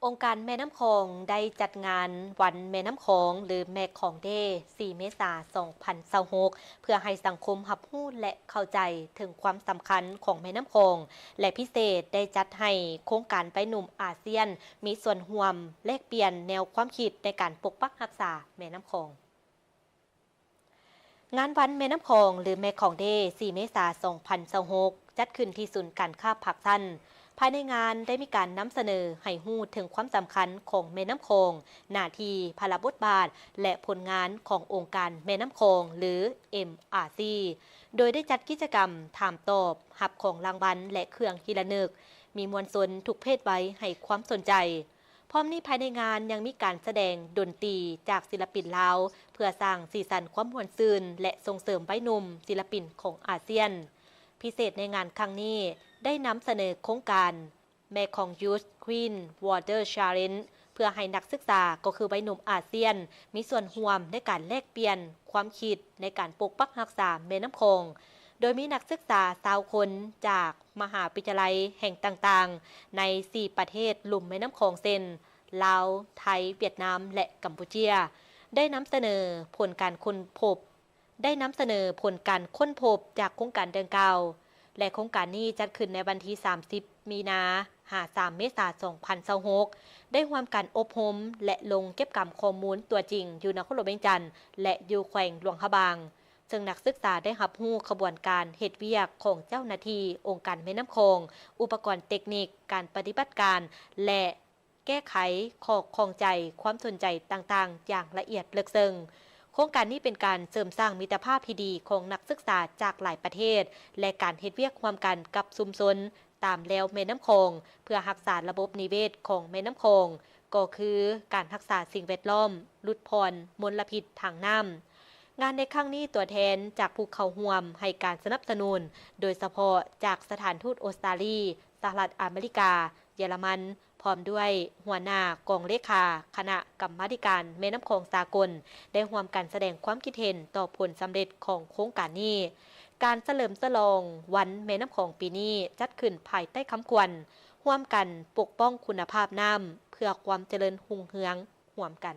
ອົງການແມ່ນ້ຳຂອງໄດ້ຈັດງານວັນແມ່ນ້ຳຂອງ ຫຼື Mekong Day ສີ່ເມສາ ສອງພັນຊາວຫົກ ເພື່ອໃຫ້ສັງຄົມຮັບຮູ້ ແລະ ເຂົ້າໃຈເຖິງຄວາມສຳຄັນຂອງແມ່ນ້ຳຂອງ ແລະ ພິເສດໄດ້ຈັດໃຫ້ໂຄງການໄວໜຸ່ມອາຊຽນມີສ່ວນຮ່ວມແລກປ່ຽນແນວຄວາມຄິດໃນການປົກປັກຮັກສາແມ່ນ້ຳຂອງ. ງານວັນແມ່ນ້ຳຂອງ ຫຼື Mekong Day ສີ່ເມສາ ສອງພັນຊາວຫົກ ຈັດຂຶ້ນທີ່ສູນການຄ້າປາກຊັນ. ພາຍໃນງານໄດ້ມີການນຳສະເໜີໃຫ້ຮູ້ເຖິງຄວາມສຳຄັນຂອງແມ່ນ້ຳຂອງ, ໜ້າທີ່, ພາລະບົດບາດ ແລະ ຜົນງານຂອງອົງການແມ່ນ້ຳຂອງ ຫຼື ເອັມອາຊີ ໂດຍໄດ້ຈັດກິດຈະກຳຖາມຕອບ, ຮັບຂອງລາງວັນ ແລະ ເຄື່ອງທີ່ລະນຶກ, ມີມວນຊົນທຸກເພດໄວໃຫ້ຄວາມສົນໃຈ. ພ້ອມນີ້, ພາຍໃນງານຍັງມີການສະແດງດົນຕີຈາກສິລະປິນລາວ ເພື່ອສ້າງສີສັນຄວາມມ່ວນຊື່ນ ແລະ ສົ່ງເສີມໄວໜຸ່ມສິລະປິນຂອງອາຊຽນ. ພິເສດໃນງານຄັ້ງນີ້ ໄດ້ນຳສະເໜີໂຄງການ Mekong Youth Clean Water Challenge ເພື່ອໃຫ້ນັກສຶກສາ ກໍຄືໄວໜຸ່ມອາຊຽນ ມີສ່ວນຮ່ວມໃນການແລກປ່ຽນຄວາມຄິດໃນການປົກປັກຮັກສາແມ່ນ້ຳຂອງ, ໂດຍມີນັກສຶກສາຊາວຄົນຈາກມະຫາວິທະຍາໄລແຫ່ງຕ່າງໆ ໃນສີ່ປະເທດລຸ່ມແມ່ນ້ຳຂອງ ເຊັ່ນ ລາວ, ໄທ, ຫວຽດນາມ ແລະ ກຳປູເຈຍ ໄດ້ນຳສະເໜີຜົນການຄົ້ນພົບ ໄດ້ນຳສະເໜີຜົນການຄົ້ນພົບຈາກໂຄງການດັ່ງກ່າວ ແລະ ໂຄງການນີ້ຈັດຂຶ້ນໃນວັນທີສາມສິບ ມີນາ ຫາ ສາມ ເມສາ ສອງພັນຊາວຫົກ ໄດ້ຮ່ວມກັນອົບຮົມ ແລະ ລົງເກັບກຳຂໍ້ມູນຕົວຈິງຢູ່ນະຄອນຫຼວງວຽງຈັນ ແລະ ຢູ່ແຂວງຫຼວງພະບາງ, ເຊິ່ງນັກສຶກສາໄດ້ຮັບຮູ້ຂະບວນການເຮັດວຽກຂອງເຈົ້າໜ້າທີ່ອົງການແມ່ນ້ຳຂອງ, ອຸປະກອນເຕັກນິກ, ການປະຕິບັດການ ແລະ ແກ້ໄຂຂໍ້ຂ້ອງໃຈ, ຄວາມສົນໃຈຕ່າງໆ ຢ່າງລະອຽດເລິກເຊິ່ງ. ໂຄງການນີ້ເປັນການເສີມສ້າງມິດຕະພາບທີ່ດີຂອງນັກສຶກສາຈາກຫຼາຍປະເທດ ແລະ ການເຮັດວຽກຮ່ວມກັນກັບຊຸມຊົນຕາມແລວແມ່ນ້ຳຂອງ ເພື່ອຮັກສາລະບົບນິເວດຂອງແມ່ນ້ຳຂອງ, ກໍຄືການຮັກສາສິ່ງແວດລ້ອມ, ຫຼຸດຜ່ອນມົນລະພິດທາງນ້ຳ. ງານໃນຄັ້ງນີ້, ຕົວແທນຈາກຜູ້ເຂົ້າຮ່ວມໃຫ້ການສະໜັບສະໜູນ, ໂດຍສະເພາະຈາກສະຖານທູດອົດສະຕາລີ, ສະຫະລັດອາເມລິກາ, ເຢຍລະມັນ, ພ້ອມດ້ວຍຫົວໜ້າກອງເລຂາຄະນະກຳມາທິການແມ່ນ້ຳຂອງສາກົນ ໄດ້ຮ່ວມກັນສະແດງຄວາມຄິດເຫັນຕໍ່ຜົນສຳເລັດຂອງໂຄງການນີ້. ການສະເຫຼີມສະຫຼອງວັນແມ່ນ້ຳຂອງປີນີ້ ຈັດຂຶ້ນພາຍໃຕ້ຄຳຂວັນ ຮ່ວມກັນປົກປ້ອງຄຸນນະພາບນ້ຳ ເພື່ອຄວາມຈະເລີນຮຸ່ງເຮືອງຮ່ວມກັນ.